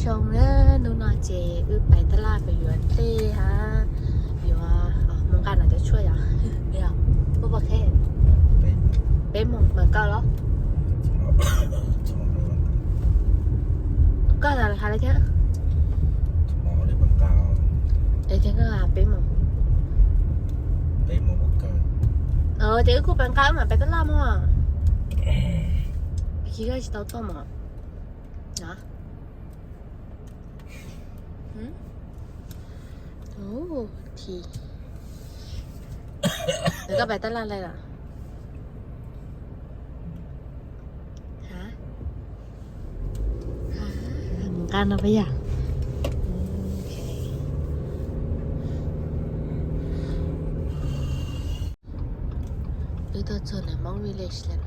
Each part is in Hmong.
Zoo na, hnub no ces wb pais tab laj pem yuav dej hab yuav mus nqa no cov tshuaj yom. Yog, puas pom qheb? Peb moos mas koj los? Koj hais li thiab. Es koj peb moos. Ces wb kuj pais nqa wb mam pais tab laj mog. Koj tsis tau tuaj mog. Koj pais tab laj lawm los? Mus nqa no puas yog? Wb tuaj txog ntawm Hmoob Village lawm,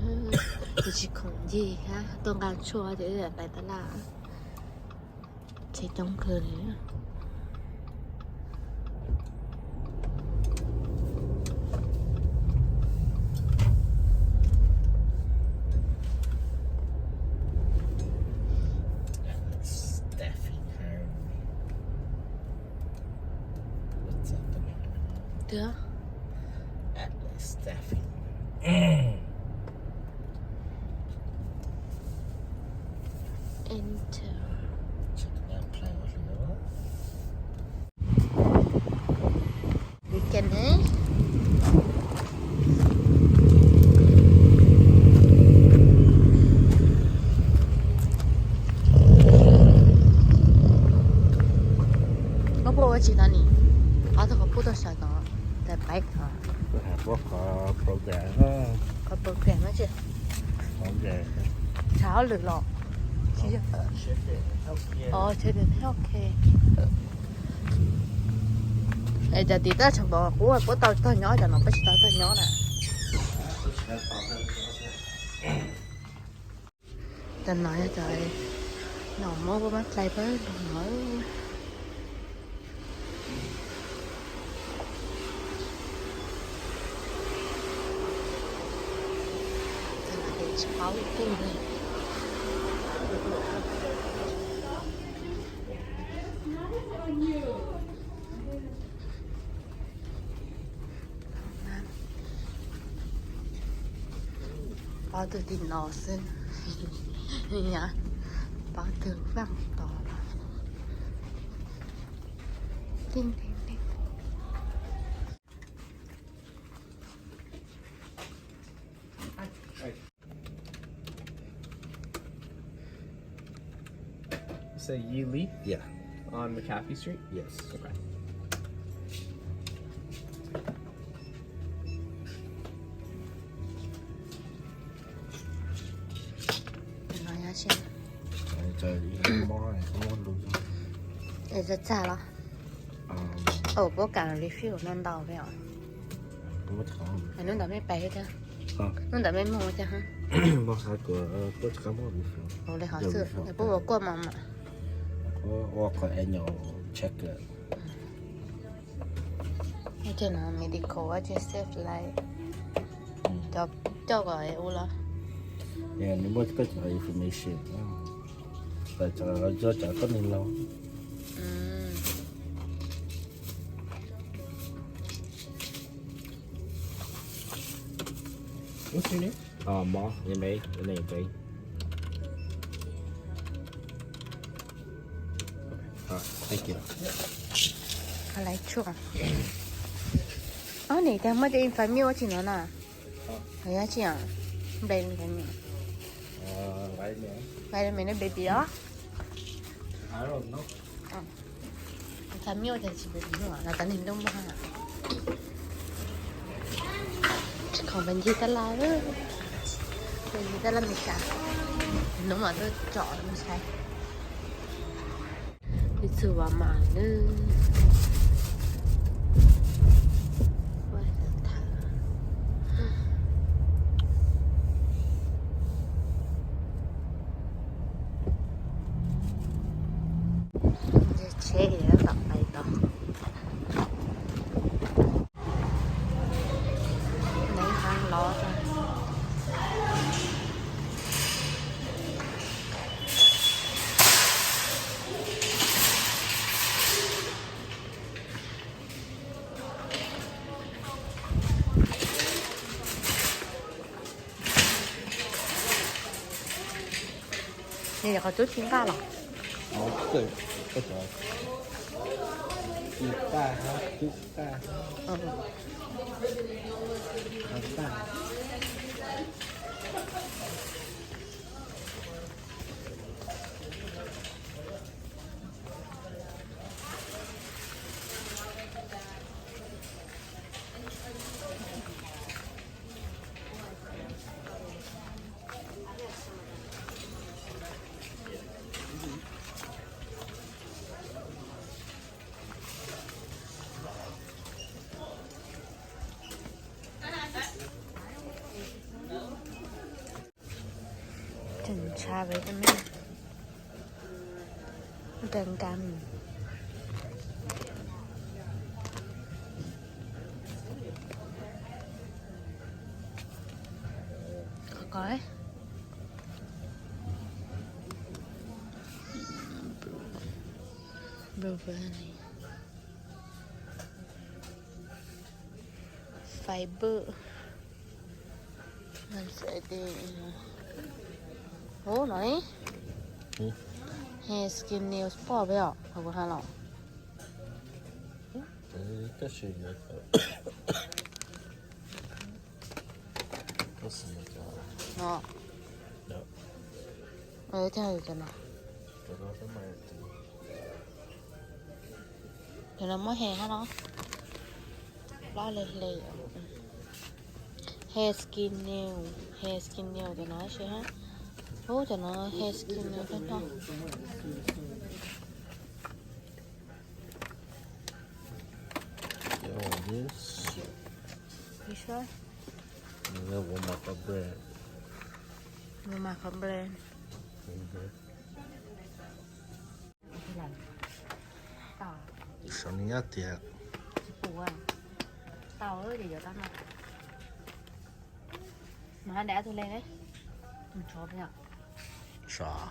wb tsis khoom ncig hab tuaj nqa tshuaj ces wb pais tab laj. Tsheb coob kawg li. Twb. Atlas Staffing. Enter. Weekend ne. Koj puas ua tsis tau ni? Ob tug qhov pub tuaj sawv tod, tais paib tod. Qhov program, qhov program no tsis. Tshav hauj lwm los? Os, tshav hauj lwm, ok. Es cov tim tab tshav npaum qub puab tau tog nyob, cov no puab tsis tau tog nyob na. Cov no yog cov nom muab puab mab play pab lug no. Tsis paub kug li. Paub tug tim no xwb. Paub tug vaaj tod los. Say Yi Li? Yeah. On McCaffey Street? Yes. Okay. Es txag los? Puab kam refill no ntau os. Hnub ntawd mej pais thiab, hnub ntawd mej moog thiab. Ua li hov xwb, puab ua kuaj mos mos. Ua qhov annual check. Ua ces no medical ua ces save li cov coj kom ua los. Nws muaj koj cov information, cov koj neeg laus. What's your name? Uh, Maul, M A, and then J. Alright, thank you. Qhov laiv tshuaj. Ob nim tas muaj cov infamil ua tsis no na. Hov yog tsis os? Npe infamil. Vitamin no baby os. Infamil tas tsis baby no, no tas neeg ntuj muag. Tsis khoom pes ncig tab laj, pes ncig tab laj Meskas, hnub mas tuaj tsom mus sai. Ib txwm Walmart na. Tsheb yuav pais tod. Neeg hav los. Qhov cub tsis nqaj los? Cub nqaj, cub nqaj, nqaj. Tseem ntshav ve ta me. Nkas nkas. Qhov ko. Blueberry. Fiber. Ub no, he skin nails poj peb os, qhov kuv ha los. No. Cov no. Cov no muab he hab no. Plob le hle. He skin nail, he skin nail cov no si hab. Ub, cov no he skin nail tag nrho. Warm up a bread. Warm up a bread. Saum no nyob tiag. Sav.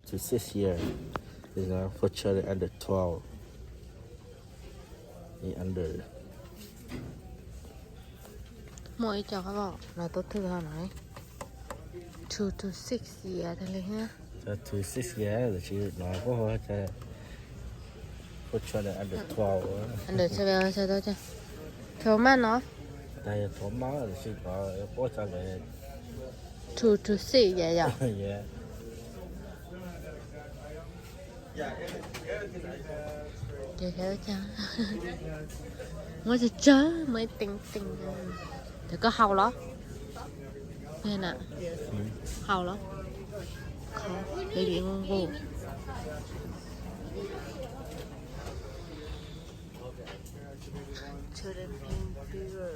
To six year is not for children under twelve. Under. Muaj ib co qab los tau thwj ho no. Two to six year tag li hab. Two to six year lawm tsis no puab hu ua for children under twelve. Under twelve, twelve month no. Twelve month lawm tsis no puab tso lawm. Two to six year yom. Muab tsawg tsawg, muab ib teev teev. Ces koj haus los? Haus los? Baby nqus nqus. Children pain fever,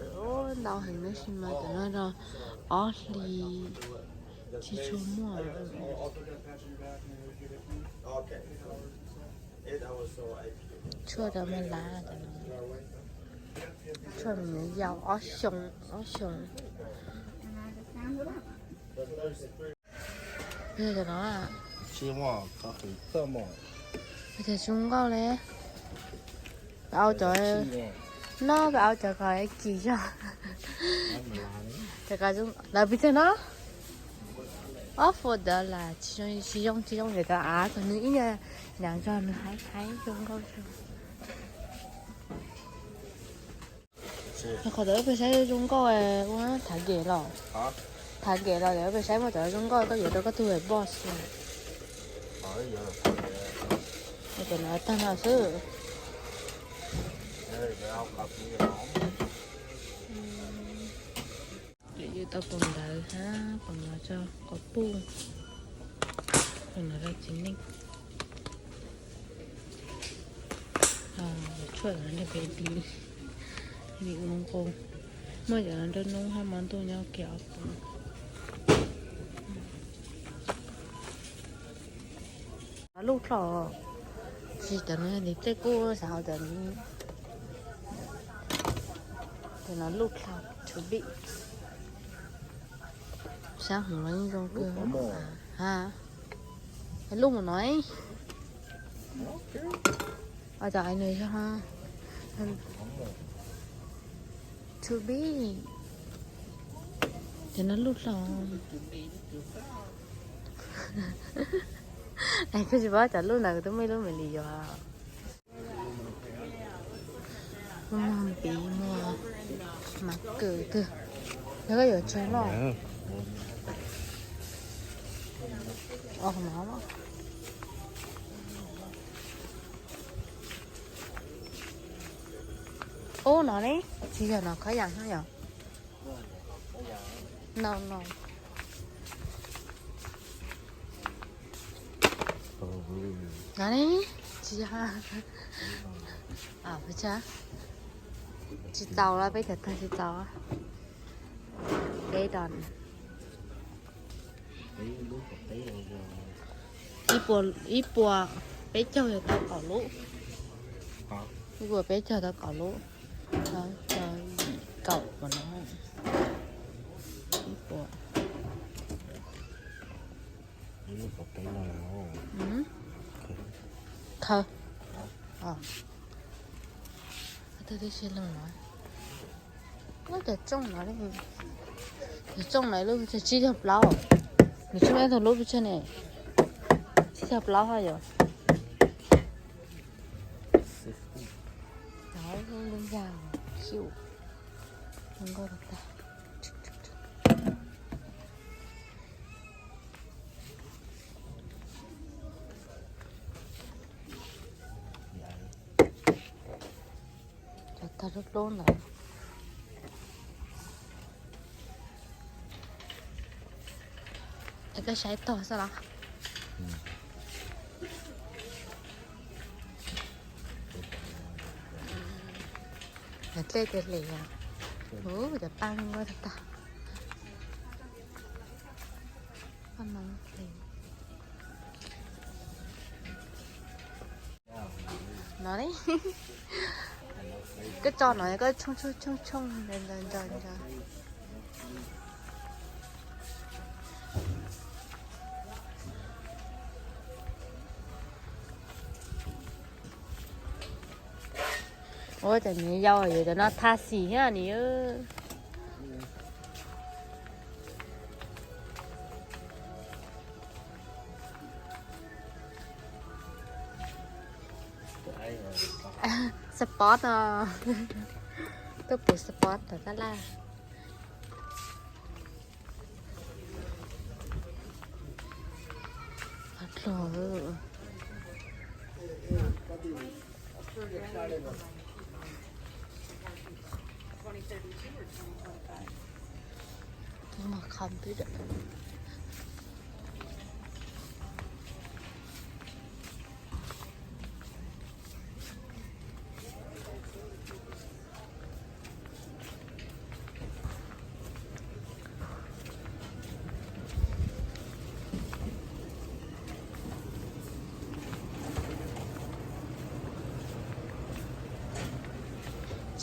ntau heev tab sis mas cov no rau ob hlis tsis tshua muaj. Tshuaj rau me lav, tshuaj me nyuam yaus ob xyoos, ob xyoos. Yog cov no, peb cov zoo nkauj li. Peb au cov, no peb au cov ko kis zog. Cov ko zoo lawm pes tsawg no? Ob puas dollar, tsis zoo tsis zoo, cov ko av kom nws ib nyuag nyav zog nws haib haib zoo nkauj zog. Qhov ntawd peb saib zoo nkauj ua thav kem los. Thav kem los peb saib muaj cov zoo nkauj koj yuav rau koj tug boss. Cov no tag no xwb. Yus tau kaus ntawv hab kaus no tso quas puj, kaus no rau txiv neej. Tshuaj no rau baby, baby nqus nqus. Muaj cov no rau noob hab hmo ntuj nyob kiag ob peb. Lub dlhau, tsis cov no yog ntiv tej kuj xav hau cov, cov no lub dlhau too big. Sab hwv los yeej zoo kawg. Ha, lub mus no. Ua cas nws yog too big. Ces no lub hlau. Es koj tsis paub cov lub ntawd kuv twb muaj ib lub me li yuav. Muag piv, muag mas kawm kawg. Yog koj yuav tseg no. Os, no. Ub, no ne, tsis yog no khov yam no yom? No no. No ne, tsis yog. Pes tsawg? Tsis txaus los peb cov tag tsis txaus. Peb dos. Ib puas, ib puas peb caug yog tau kaum lub. Ib puas peb caug tau kaum lub. Yim kaum puas no. Ib puas. Khaws. Tawg tib si loo no. Ua cas tsooj no, tsooj no lub pes tsawg? Tsib caug plaub. Nws tsis muaj ib tug lub pes tsawg ne. Tsib caug plaub hab yom. Lub yag cute, zoo nkauj tag tag. Cov tag dub dub ntawd. Es koj saib tog xwb los? Cov dlej tias hle os. Ub, cov paj nkauj tag tag. Paj no hle. No ne. Koj tso no koj tshooj tshooj tshooj tshooj nco nco nco. Ua cas nws yau yuav cov no tha xim thiab ni. Spot os. Tuaj pum spot tom tab laj.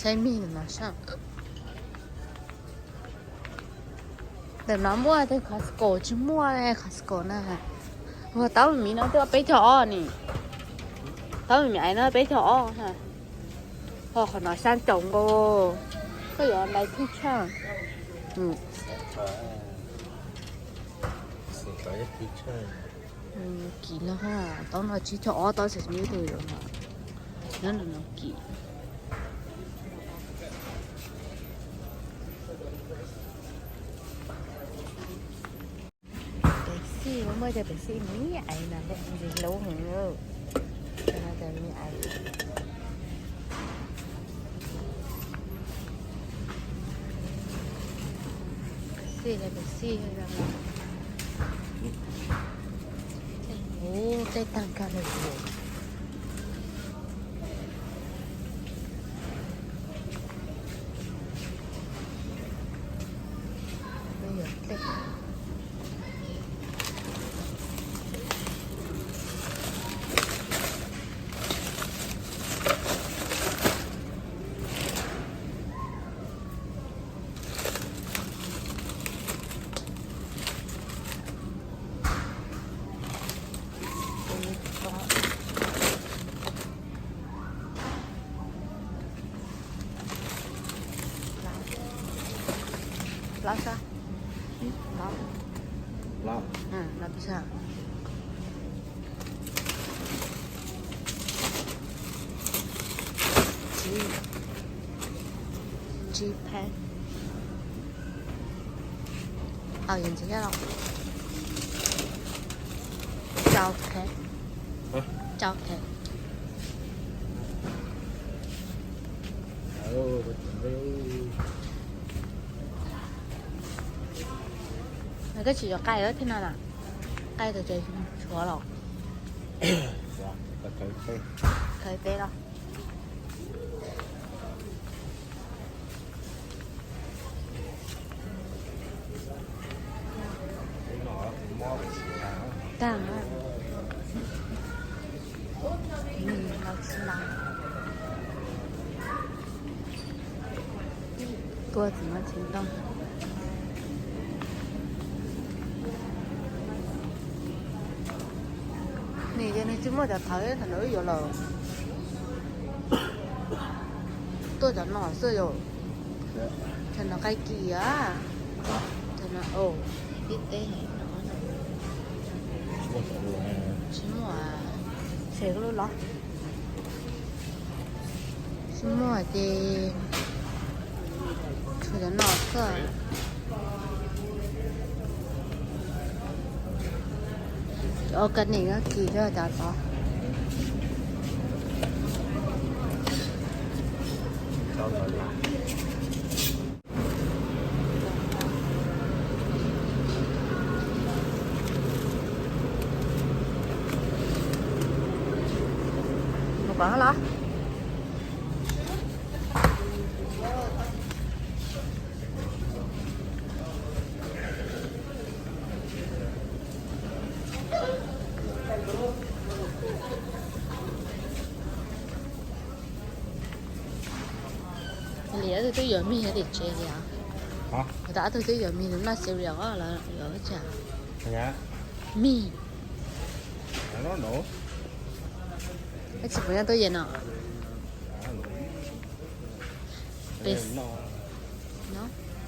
Saib mig no sab. Ntawm no muaj tej Costco tsis muaj ne, Costco na. Ua taub me miv no twb peb caug ob ni. Taub me miv no peb caug ob. Ho qhov no xya caum nkaus. Koj yuav ntaiv thwj tshaj. Kim los ha, taub no tsib caug ob, taub xyov tsis muaj ib tug yuav no. Nyob no no kim. Pem xij, muaj cov pem xij me aiv no ntxim hlub heev. Cov no cov me aiv. Xij, cov pem xij. Ub, tej tag kawg li. Los sab. Los. Los pis sab. Tsib, tsib phav. Tau yog ntxiv los. Rau phav. Rau phav. Koj tsis yuav qai thiab no na? Qai tau ces tshuav los. Khaws peb los. Tag. Tua txiv no tsis ntoo. Nws ces nws tsis muaj cov thawv thaum ntawd wb yuav lawm. Tuaj cov no xwb yom. Cov no qaij kis a. Cov no, tib teb no. Tsis muaj, ces koj lub los. Tsis muaj ces tshuav cov no xwb. Cov organic no kis cov tod. Mus pom los. Li ob tug twb yuav mis nyob tim tsev li os. Hov? Ob tug twb yuav mis noj cereal los yuav ua cas? Mis. Tab sis puas nyob tub yees no? Pes no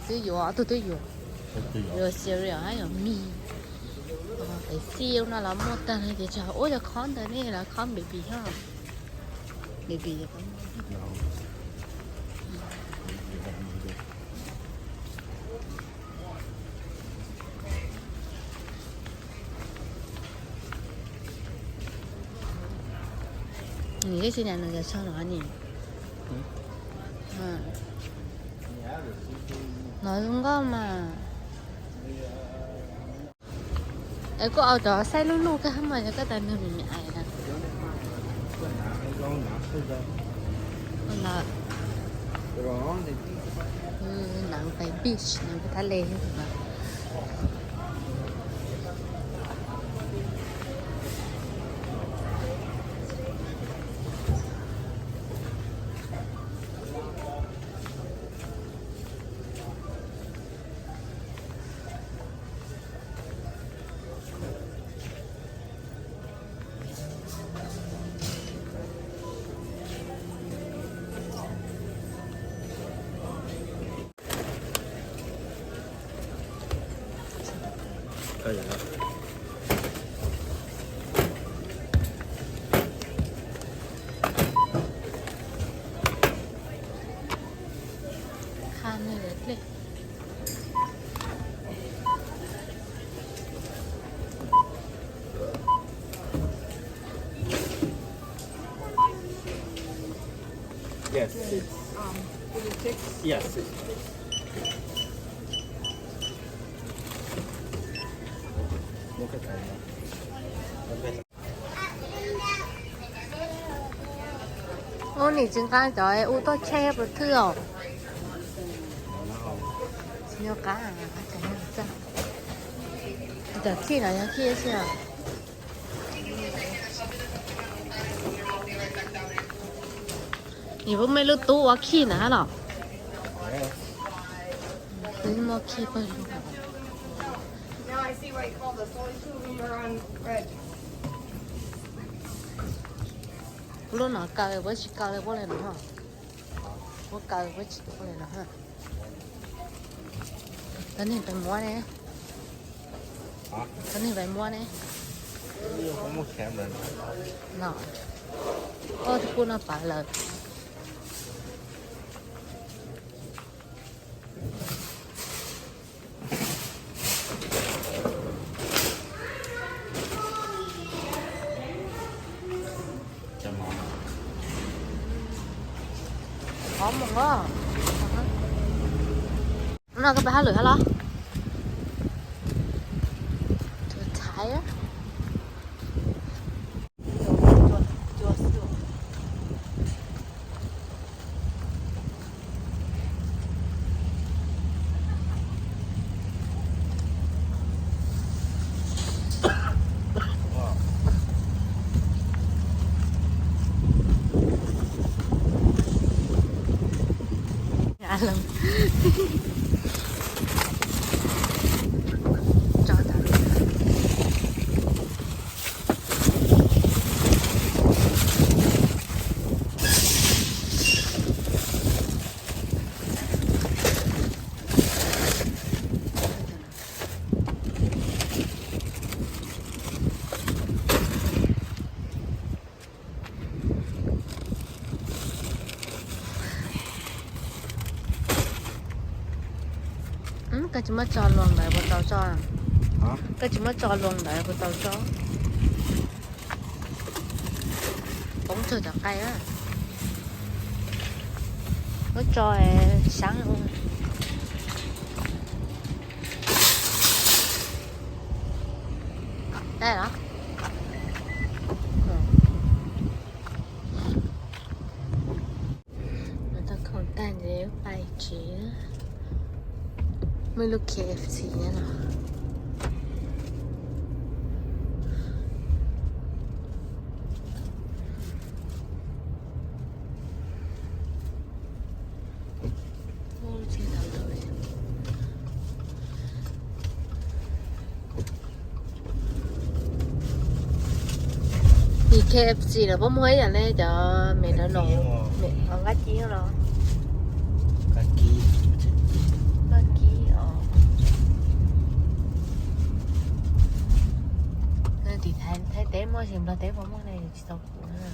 twb yuav, ob tug twb yuav. Yuav cereal hab yuav mis. Pes xij no los muaj tag no ces tsam ua cov khob ntawd ne, los khob baby hab. Baby. Nws ib tsi niam nws cov tsho no ni. No zoo nkauj mas. Es koj au cov xaib lub luj kawg mas yog koj tas nws me me ais na. Nws pais beach nws pais thab le. Yes, it's, um, is it six? Yes, it's six. Look at that. Ub, nim tsis nqa cov ub tuaj cheb puas thwj os? Tsis nco qab, cov khij no yog khij xwb. Nws puas muaj ib lub tub ua khij ntawd hab los? Twb muaj khij pawg lug. Kuv lub no kaw puab tsis kaw li puab li no. Puab kaw puab tsis kaw li no. Cov neeg pais muab ne. Cov neeg pais muab ne. No. Oj, tus kuj no pawv lawm. Qhov mus os. No koj pab hab lwm hab los? Too tired. Koj tsis muab tso luas ntawd puas tau tso? Koj tsis muab tso luas ntawd puas tau tso? Poob tsawg cov qaib a. Muab tso saib. Dai los? Nws tau khoom tag ntshe pais tsev. Muaj lub K F C no. Tim K F C los puab muag ib yam li cov me dawb no, nqaij kib no. Nqaij kib os. Tim Thaib teb muaj, tsis Nplog teb puas muaj ne, tsis tau pum na.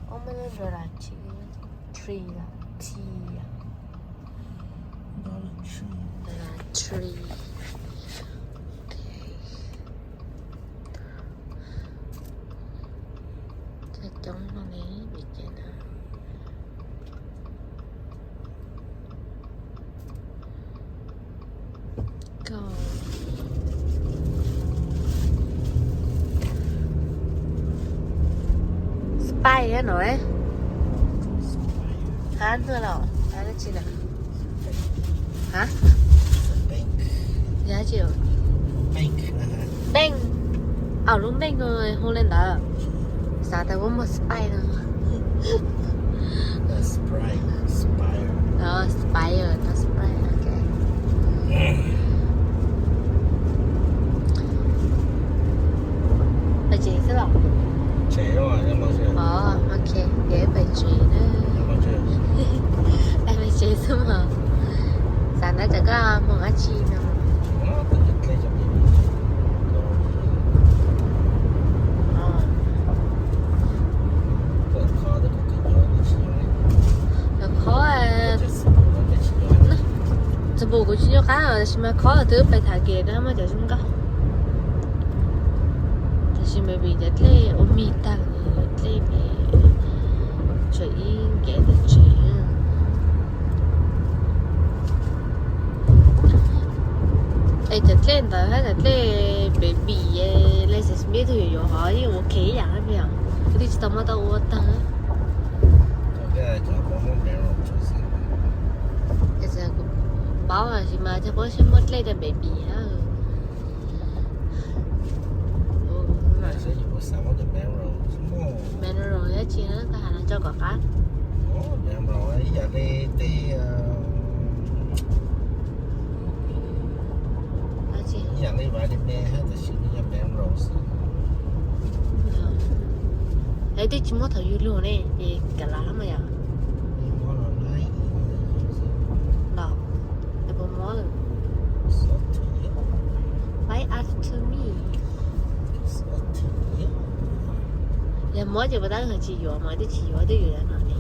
Ob muaj lub Dollar Tree, Tree, Tree. Dollar Tree. Coob no ne, vim ces no. Spire no. Hab no los hab dab tsi na? Hab? Yog dab tsi? Bank. Aub, lub bank hu li ntawd. Xav tas puab muag Spire no. Spire, Spire. Spire, no Spire, ok. Pais tsev xwb los? Os, ok, ces pais tsev na. Pais tsev xwb mog. Xav ntawd tsam koj mus dab tsi no. Qhov, txuas pum kuv tsis nco qab tab sis mas qhov twb pais tham kev na muaj cov zoo nkauj. Tab sis mas vim cov dlej ua mig tag, dlej me, tshuav ib nkev ntawm tsev. Es cov dlej ntawd hab cov dlej baby, license plate tug yuav yuav hov yeej ua ke ib yam, kuv twb tsis tau muab tau ua tag. Paub tab sis mas cov paub seb muaj dlej cov baby hab. Mineral dab tsi na, koj has los tso kom qab. Ib yam li tej, ib yam li vitamin hab tab sis nws yog mineral xwb. Es twb tsis muab thaum yug lug ne, ces kav liam mas yog. Los, es puas muab lawm? Muab ces puas tab tsis yuav mas twb tsis yuav twb yuav no ne.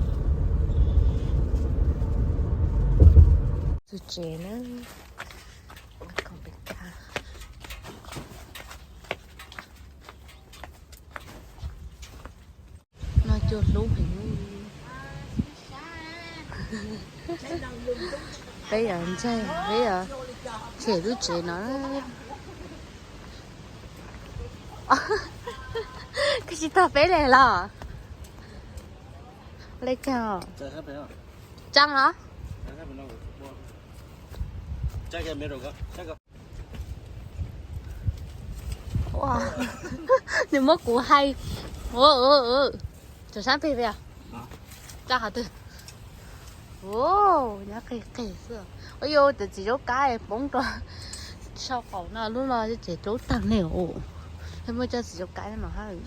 Tus tsev na. No cua hlub heev. Peb yuav ntxeeg, peb yuav tshem lub tsev no. Koj tsis tau peb le los? Le caag? Tsaa los? Nws muab kuv hais. Tsom sab peg peb. Tsaa qhov twg? Nyob qis qis xwb. Ua yuav cov txiv zaub kab poob rau sau qaum no, lub no ces rau taag ne os. Muaj cov txiv zaub kab no hab.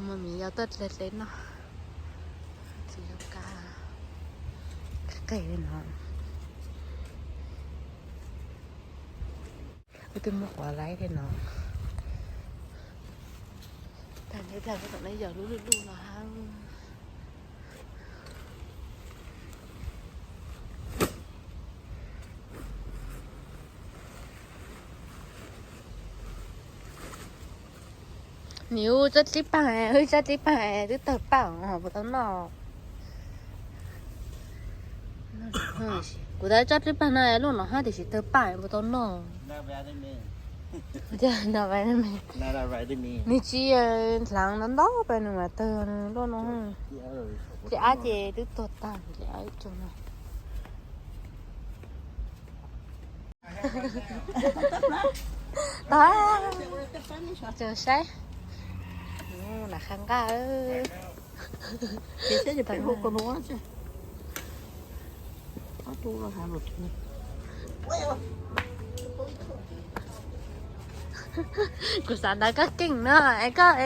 Muaj miv yau tuaj dle dle noj. Txiv zaub kab qis qis li no. Kuv twb muab quav laib li no. Tag nrho tom no yog lub luj luj no hab. Nws tsob dlib paag, wb tsob dlib paag twb tawg paj puas tau noj. Kuv tas tsob dlib paag no luaj no hab tiam sis tawg paj puas tau noj. Nws tsis dlhaav ntau ntau pes nws mas tawg luaj no. Ces ab ces twb tuag tag li ab ib tug no. Tso saib. Nam qha nqaj. Kuv xav ntawd koj keej no es koj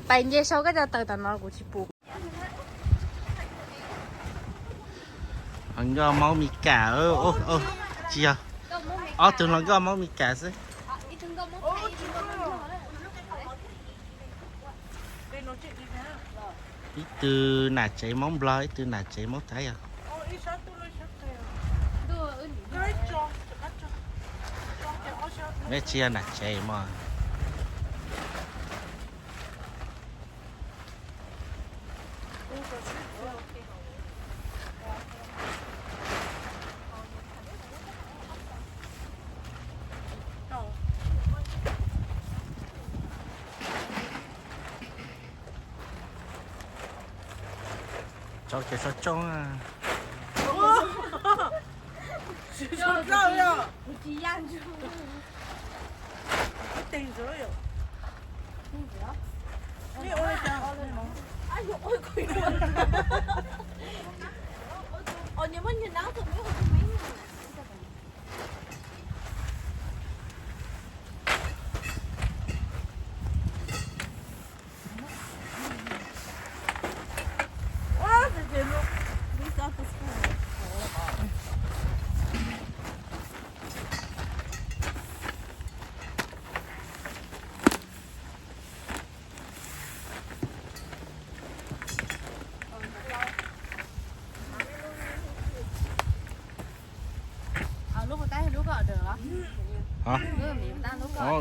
pais nce sau koj cov taws tom no kuv tsis pum. Nkauj Hmoob Mes Kas, tsis yog, ob tug hluas nkauj Hmoob Mes Kas xwb. Ib tug nam tsev Hmoob Nplog, ib tug nam tsev Hmoob Thaib os. Neb tsis yog nam tsev mog. Tso kiag tso tsoob.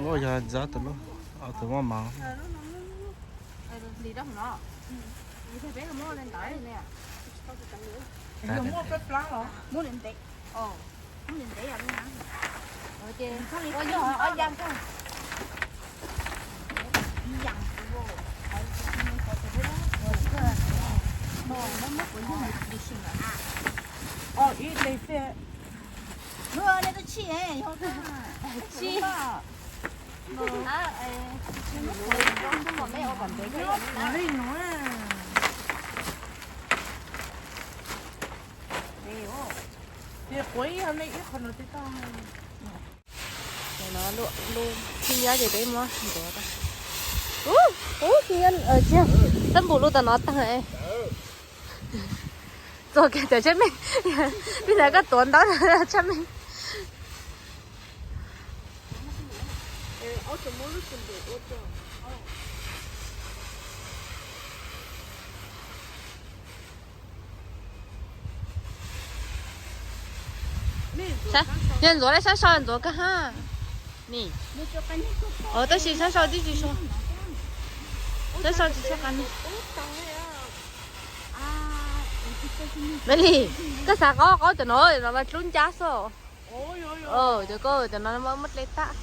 Lub yog ntxov tus lub, tus muaj mov. Ub, ub, txawb npum lub tom no taag. Txuag kiag cov tsab meej, peb xav koj tuav ntau tsab meej. Yog ntxuav lawm sab sau ntxuav kawg ha. Ni. Tab sis sab sau tib tsis sau. Sab sau tsis sau qab. Me li, koj xav qaub qaub cov no, no mas dlub ncab xwb. Cov koj cov no muab dle tag.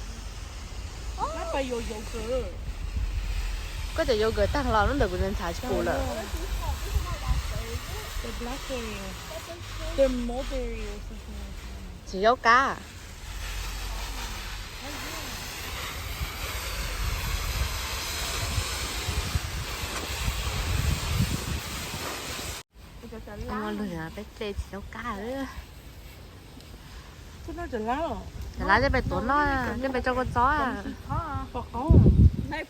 Koj cov yogurt tag los lub ntawd kuv ntshav tsis pum lawm. Tsis zaub kab. Peb tle tsis zaub kab. Cov lab tej pais tuav noj, tej pais tso kua txob.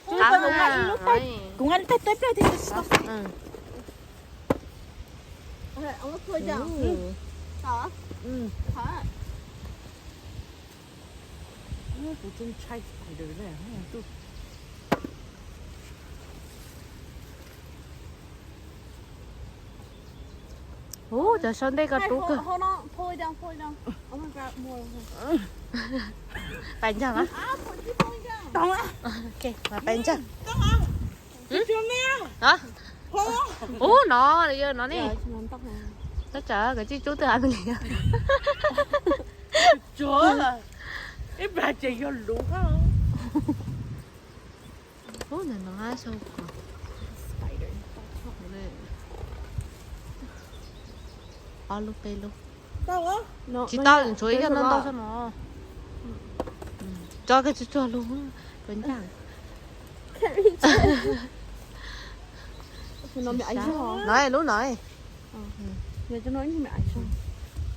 Kuv nqa lub tais tuav ib pliag. Kuv tseem ntshai spider ne. Ub, cov sau ntej koj rub kawg. Pais ntag. Mas pais ntag. Ub, no, no ne. Tab txawm koj tsis rub twg a me li. Ib plag ces yog luv. Ub, ntawm no sau kom ob lub peb lub. Tsis tau, tshuav ib co ntau ntau xwb no. Tso kiag tsuag tsuag lug, puas ncaj? No lub no.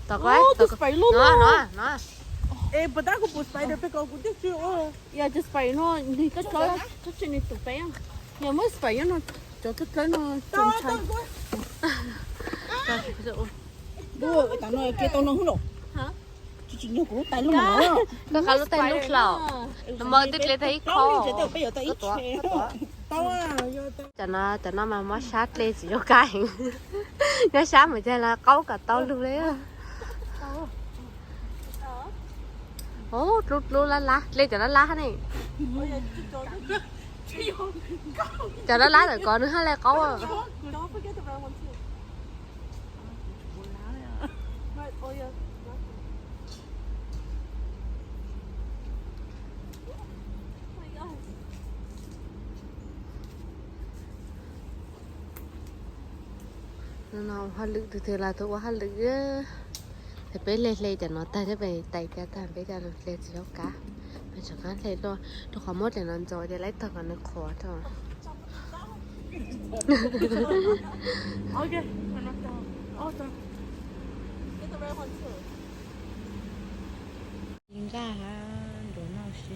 Tom qab, no, no. Yog cov spider no, nws txawb txawb, txawb tsis nws tus peb. Yog muab spider no, cov txawb txawb no, txaus ntshai. Tau no, tsis tsis nyuag kuv lub tais lub no. Koj qab lub tais lub hlau, no mas twb dle tag ib qho. Cov no, cov no mas mob sab dle tsis zoo kab heev. Nyob sab mas cas los qaub kom tau lug li. Ub, dlub dlub lab lab, dle cov lab lab ne. Cov lab lab ntawm ko nws haj li qaub. No ua hauj lwm, tus twg los tus ua hauj lwm. Ces peb hle hle cov no tag thiab peb tais cab tag peb cov hle tsis zaub kab. Peb rov qab hle dua, rau qhov muab cov no ntxuav ces lawv tag kom nws qhuav rau. Nqaj ha, nruav noj si.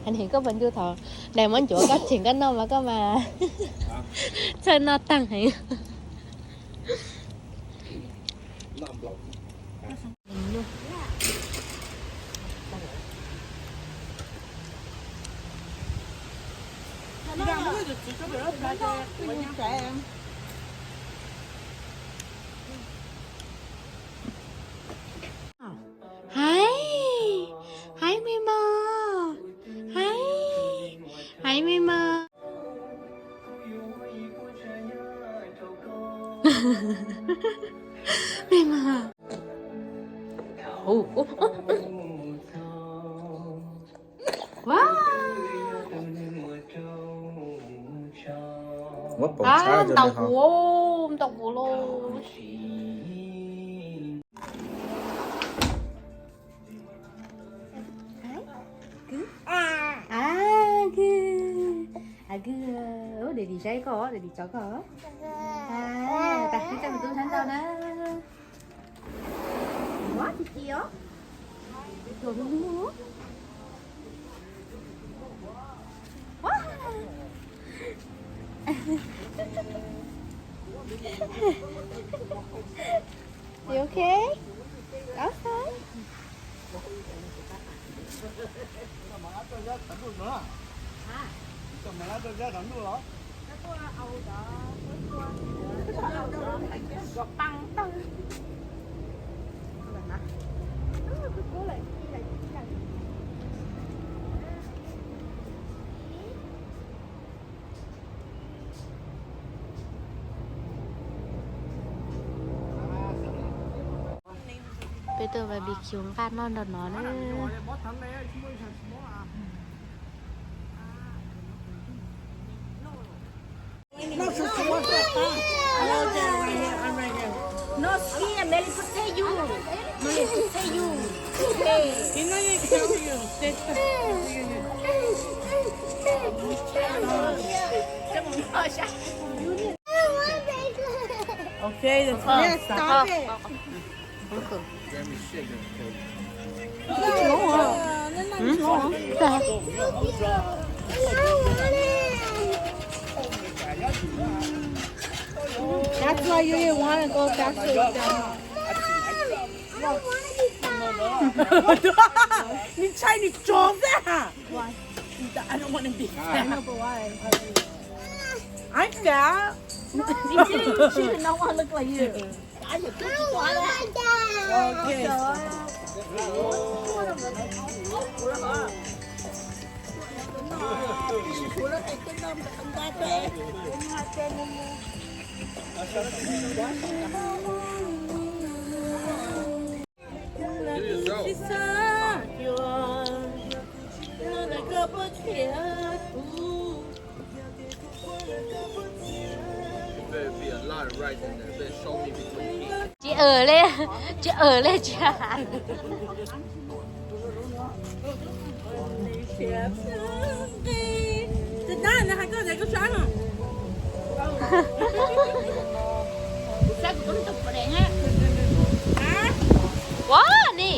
Heev koj puas ncu thaum dais muab ncuav koj tseem koj noj mas koj mas txawj noj tag heev. Hais, hais me mos, hais, hais me mos. Me mos. Muab pov tshab rau nws haus. Ntaus kuv lauj. Daddy saib koj, daddy tso koj. Tag kis tso tus sab ntau na. Ua tsis ci os. Tuaj hlub hlub. You okay? Outside? Peb tuaj barbecue nqa noj nrog no na. No skin, Melly protect you. Melly protect you. Okay. Okay, that's fine. Stop it. That's why you didn't want to go faster with them. Nws ntshai nws tsov xwb. I don't want to be fat. I know, but why? I'm fat. She did. She did not want to look like you. Okay. Tsis ua li, tsis ua li tsis hais. Ua ni.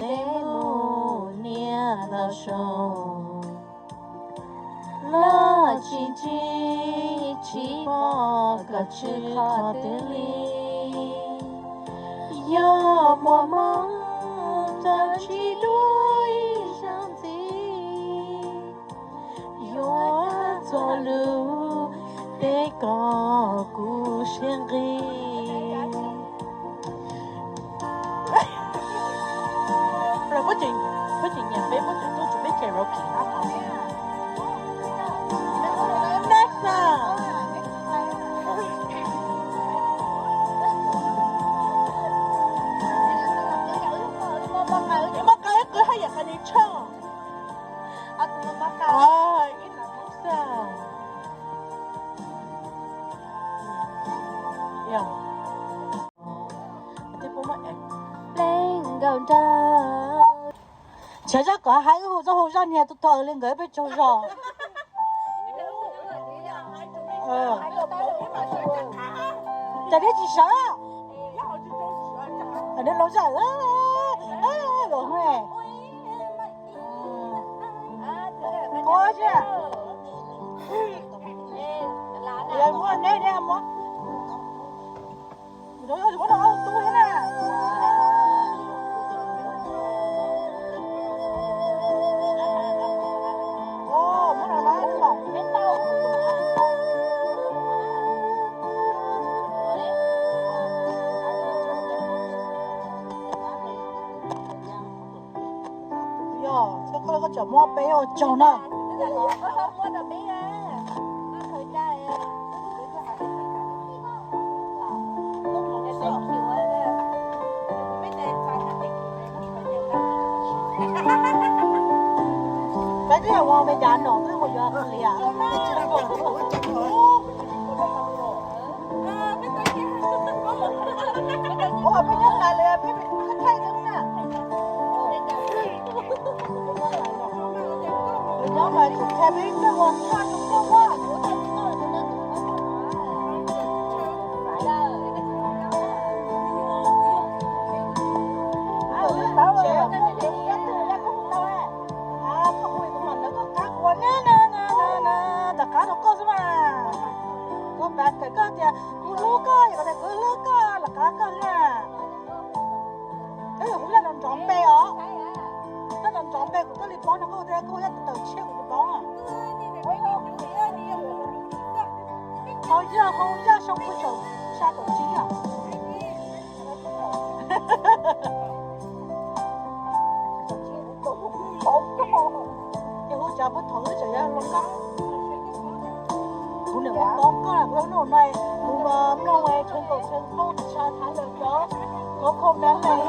Mus niam los sau los tsis ntsib, tsis pom koj tshwm qhov twg li. Yog muaj hmoo txawm tsis dua ib zaug ntxiv, yuav txog lub teb koj kuv siab nqig. Puab tseem, puab tseem nyiam peb, puab tseem tuaj tsuas peb karaoke na. Next time. Mab qab ib qw haj yam qhov ni tshaj. Ib tag mub xaj. Pleev nkaus nrag. Tshav zaj kom hais wb hu txoj hu zaj niag tu tog li nkawd peb tsaug zog. Cas neb tsis sawv? Neb laus zaj los los. Muaj neb neb muab. Yog, koj, koj tseem muab peb ua tsaug na. Peb twb yog ua me dav no twb mus yuav liam. Ua peb nyob hlais li peb thaij thaij na. Nyob mas kuv qhia peb nyob ua thaij tus koj ua. Tom qab no koj xwb mas. Koj pab kawm koj tias kuv hlub koj, yog koj tias kuv hlub koj, lawv qab koj na. Koj yog kuv yog nrov npe os. Koj nrov npe kuv thiaj li paub no, koj tias koj yog tawm tshiab kuv tsis paub. Yog hau ncaj soo kuv tsaum xya caum tsib yom. Ces hu tsav puag thaum wb tseem yog hluas nkauj. Kuv niam ua tau koj kuv noj no, kuv mloog tshee kaum tshee qoob tshaj thav lawm cov, cov comment lawm.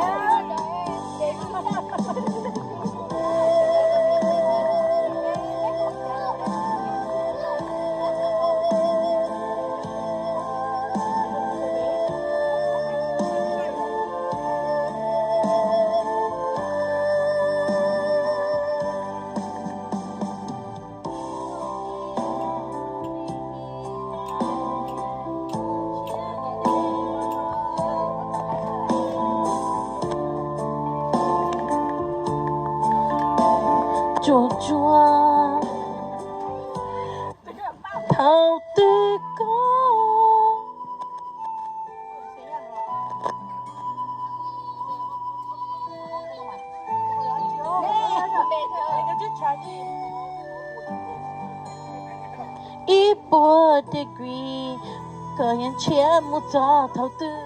Tsuag tsuag thaum twg koj ib puas degree, koj yeej nrhiav mus txog thaum twg.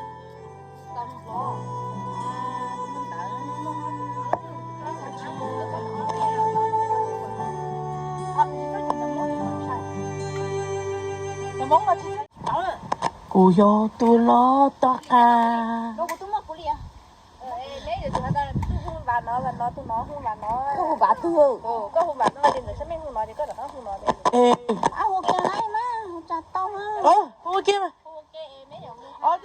Kuv yog tus los tom qab. Hu ua ke mas. Hu ua ke mas. Koj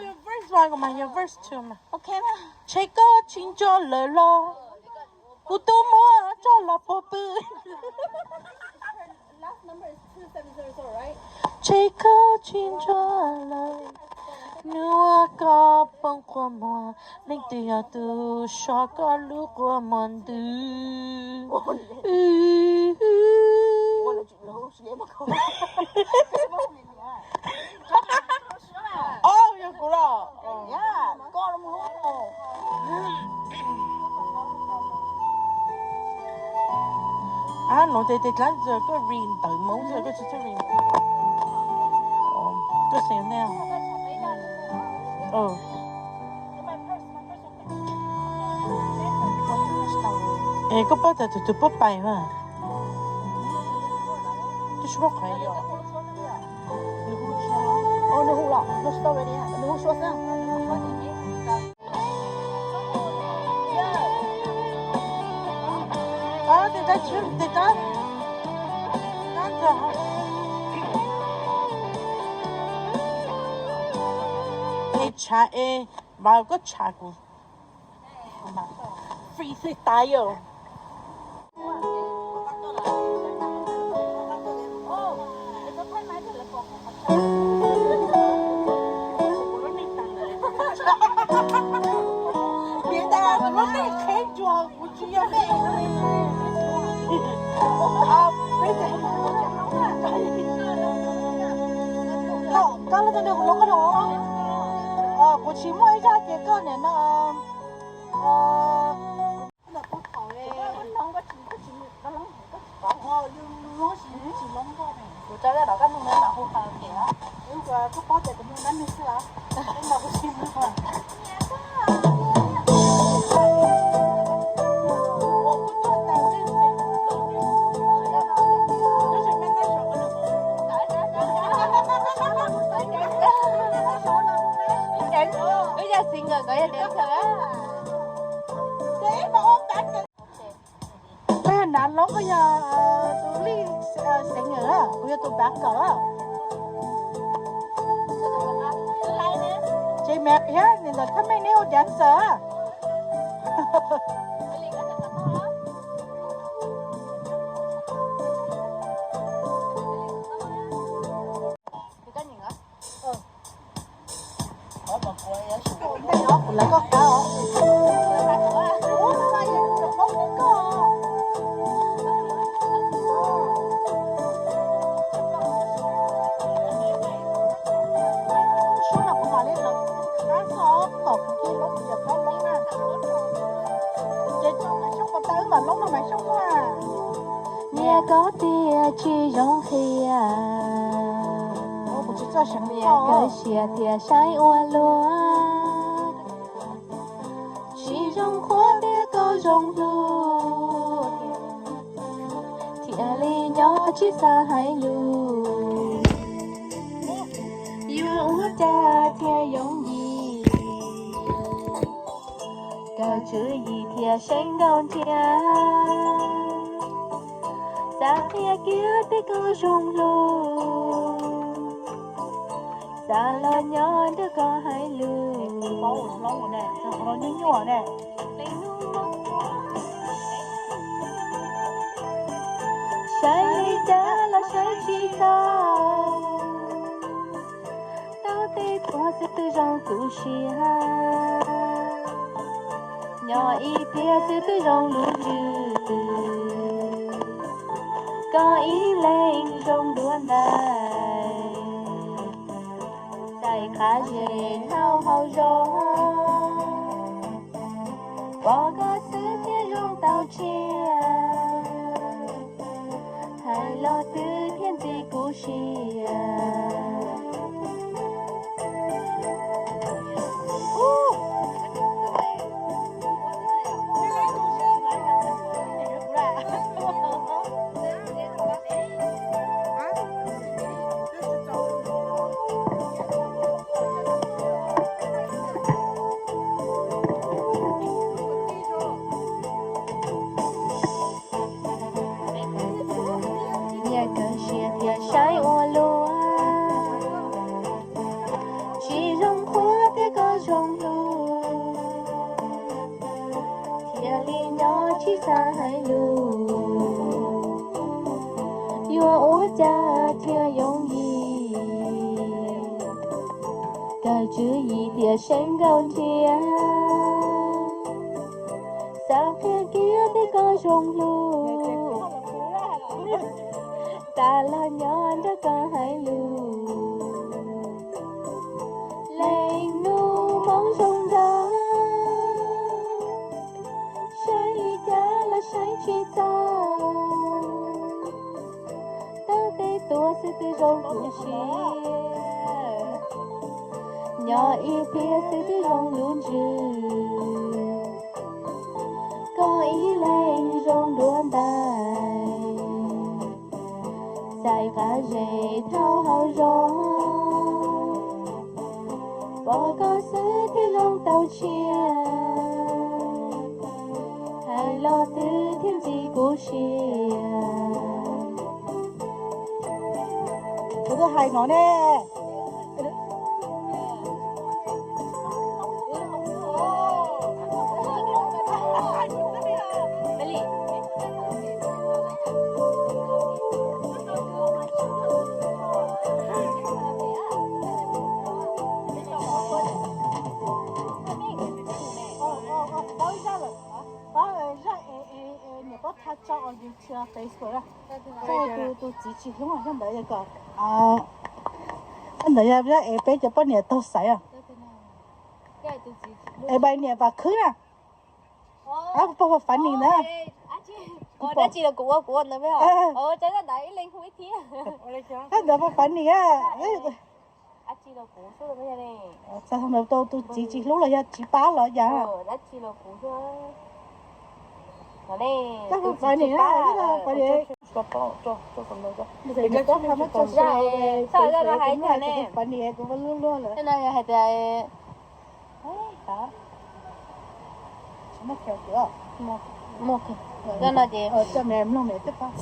yog verse one kuv mas yog verse two mas. Tshe koj tsis nco lawm los, kuv tus muam tso los puag pw. Tshe koj tsis nco lawm, hnub uas koj poob kua muag, leej twg yog tus so koj lub kua muag ntws. Au, yog kuv los. Ab, nuav tes tes dlaab ntawd koj read ntawv Moob xwb, koj tsis txhob read. Koj xeem ne. Es koj paub tas tus tus puab pais mas. Koj tsis paub qhov yog. Es tshav es, Vauv, koj tshav kuv. Free freestyle. Niam tais, lub neej qheb cuag kuv tsis yog neeg. Koj lub tau nws kuv lub koj los. Kuv tsis muaj ib zaj ces koj niam no. Kuv tso zaj no koj mloog na, mam hu qhov kev os. Koj paub tias kuv mloog dab neeg xwb os. Wb yog single, nkawd yog dancer. Peb nav loob, koj yog tus lead singer, kuv yog tus backup. Ces Mary thiab niam ntawm Thaj Meej neb ua dancer. Kuv lawv koj qab os. Suab no kuv mam li lawv qab txog kom kuv cia lub kuv yam qab loob na. Ces tso Maiv Xyooj ko taw wb mam loob no Maiv Xyooj na. Niam koj tias tsis zoo qhia. Kuv tsis Kawg siab thiaj saib ua luaj, tsis zoo qhuas tias koj zoo hlub, thiaj li nyob tsis xav hais lus. Yuav ua cas thiaj yooj yim, kawg tswv yim thiaj seev nkauj ntiag. Xav qhia kiag tias koj zoo hlub, xav los nyob nrog koj hais lus. Saib li cas los saib tsis tau, tau tej tuaj xwb twb zoo tu siab. Nyob ib pliag xwb twb zoo lub ntsws, koj ib leeg zoo dua ntais. Txais qab zes dhau hauv zos, pom koj xwb thiaj zoo tau tsiaj. Hais los twb thiaj ntxi kuv siab. Nyias kawg siab thiaj saib ua luaj, tsis zoo qhuas tias koj zoo hlub, thiaj li nyob tsis xav hais lus. Yuav ua cas thiaj yooj yim, kawg tswv yim thiaj seev nkauj ntiag. Xav qhia kiag tias koj zoo hlub, xav los nyob nrog koj hais lus. Leej nus hmoob zoo nraug, saib li cas los saib tsis tau. Tau tej tuaj xwb twb zoo tu siab. Nyob ib pliag xwb twb zoo lub ntsws, koj ib leeg zoo dua ntais. Txais qab zes dhau hauv zos, pom koj xwb thiaj zoo tau tsiaj. Hais los twb thiaj ntxi kuv siab. Kuv twb hais no ne. Niam, pab tha tso YouTube, Facebook, tus txiv tsis hlub yog ntawd kom, ntawd yog es peb cov poj niam taug xaiv os. Es npais niam vam khwb na. Pog Fav Nis na. Dab tsi los kuv ua, kuv ua ntawd. Ntawd Pog Fav Nis. Txog ntawd tau tus txiv tsis hlub los yog tsis pab los yog. Pog Fav Nis, Fav Nis. Fav Nis kuv luag luag lawm. Hais tias, no ces,